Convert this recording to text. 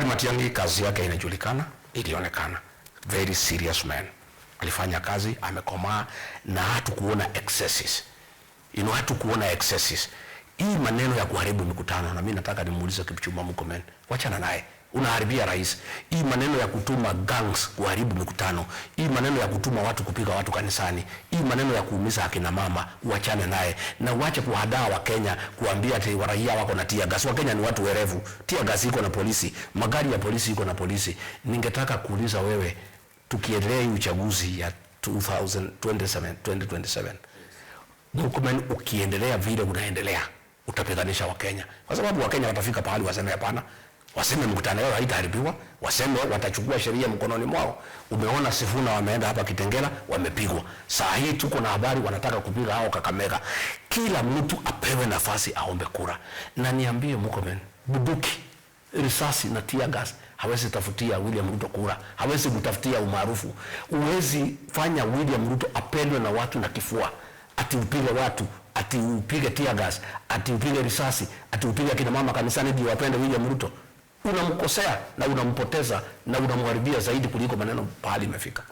Fred Matiang'i kazi yake inajulikana, ilionekana. Very serious man. Alifanya kazi, amekomaa na hatukuona excesses. Hatukuona excesses. Hii maneno ya kuharibu mikutano, na mimi nataka nimuulize Kipchumba Murkomen, wachana naye. Unaharibia rais. Hii maneno ya kutuma gangs kuharibu mikutano, hii maneno ya kutuma watu kupiga watu kanisani, hii maneno ya kuumiza akina mama, uachane naye na uache kuhadaa Wakenya kuambia ati raia wako na tear gas. Wakenya ni watu werevu. Tear gas iko na polisi, magari ya polisi iko na polisi. Ningetaka kuuliza wewe, tukiendelea hii uchaguzi ya 2027, 2027 Murkomen, ukiendelea vile unaendelea, utapiganisha Wakenya, kwa sababu Wakenya watafika pahali waseme hapana, waseme mkutano yao haitaharibiwa, waseme watachukua sheria mkononi mwao. Umeona Sifuna wameenda hapa Kitengela, wamepigwa. Saa hii tuko na habari wanataka kupiga hao Kakamega. Kila mtu apewe nafasi aombe kura, na niambie Murkomen, bunduki, risasi na tear gas hawezi tafutia William Ruto kura, hawezi kutafutia umaarufu. Uwezi fanya William Ruto apendwe na watu na kifua, ati upige watu, ati upige tear gas, ati upige risasi, ati upige akina mama kanisani ndio wapende William Ruto. Unamkosea na unampoteza na unamharibia zaidi kuliko maneno pahali imefika.